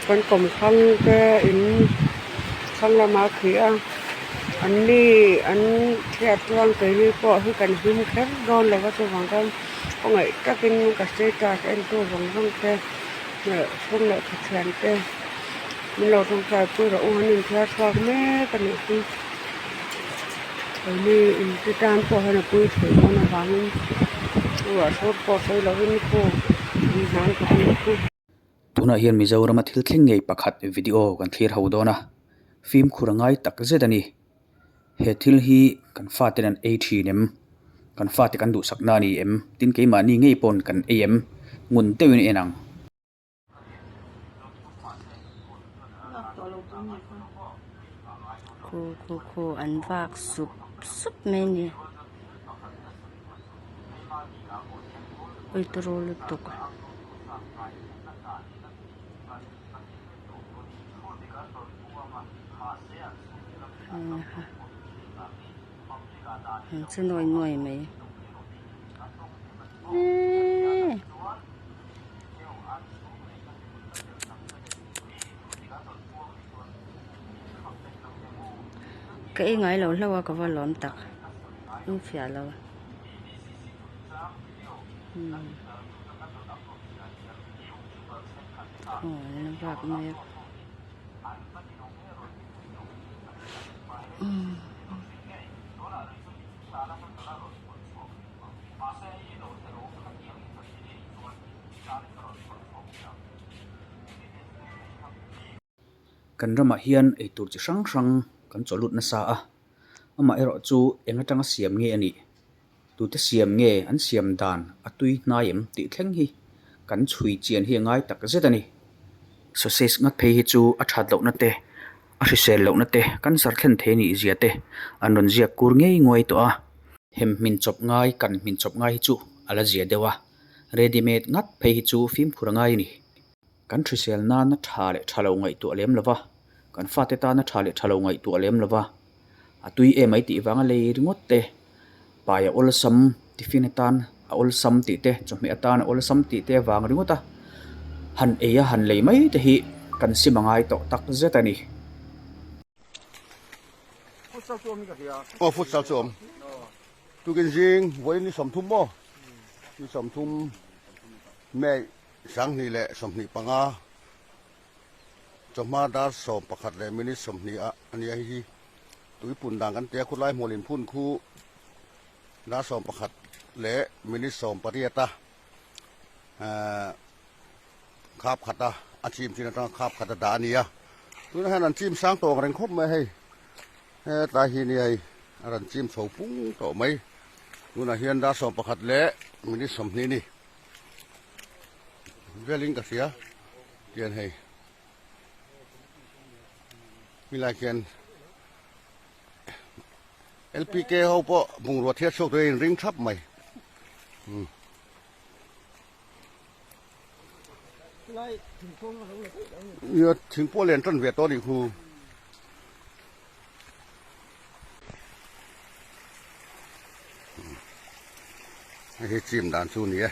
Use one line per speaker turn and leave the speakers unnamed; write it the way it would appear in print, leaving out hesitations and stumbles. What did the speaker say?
Kan kawmthlang te in thlang lamah a khi a an ni an chhiat chuan keini pawh hi kan hlim kher dawn lo va chuvang chuan khawngaih takin ka status entu zawng zawng te leh chhung leh khathian te min lo tawngtai pui rawh u an inthiar chhuak mek a nih hi keini inte tan pawh hian a pui theih dawn avangin ruah sur pawh sawi lovin khu an hnan tawh a nih hi.
Tunah hian Mizorama thil thleng ngei pakhat video kan thlir ho dawn a, fimkhur a ngai tak zet a ni. He thil hi kan fate an ei thin em? Kan fate kan duhsakna a ni em? Tin keimahni ngei paw'n kan ei em? Ngun deuhin en ang.
Khu khu khu an vak sup sup mai a ni. Uituru lutuk. An che nuai nuai mai eee. Ka ei ngai lo hlauh a ka va lawm tak in fiah lo umm aw an la vak mek umm.
Kan ramah hian eitur chi hrang hrang kan chaw lut nasa a, amaherawh chu eng atanga siam nge a nih? Tute siam nge an siam dan a tui hnai em tih thleng hi kan chhui chian hi a ngai tak zet a ni. Sausage ngat phei hi chu a that lohna te, a hrisel lohna te, cancer thlen thei a nih zia te an rawn ziak kur ngei nguai tawh a. Hem hmin chawp ngai kan hmin chawp ngai hi chu a la zia deuh a, ready made ngat phei hi chu fimkhur a ngai a ni. Kan hrisel nana tha leh tha lo ngaihtuah lem lo va, kan fate tana tha leh tha lo ngaihtuah lem lo va, a tui em ai tih vanga lei ringawt te, pai a awlsam tiffin atan a awlsam tih te, chawhmeh atan a awlsam tih te avang ringawt a, han ei a han lei mai te hi kan sim a ngai tawh tak zet a ni.
Aw futsal chu a awm. Tukin zing vawiin ni 30 maw? Ni 30 May 2025 chawhma dar 11 leh minute 20 ah a nia hei hi tuipun dan kan tia khawtlai hmual inphun khu dar 11 leh minute 18 a ehh khap khat a a chim chin atanga khap khat a dah a ni a tunah hian an chim sang tawh ang reng khawp mai hei hetlai hi nia hei a rawn chim chho pung tawh mai tunah hian dar 11 leh minute 20 a ni. Velin ka hria tian hei helai khian LPK ho pawh bungrua thiat chhuak tur a inring thap mai umm. Nia thing pawh len tan ve tawh a nih khu. Hei hi chim dan chu a ni e.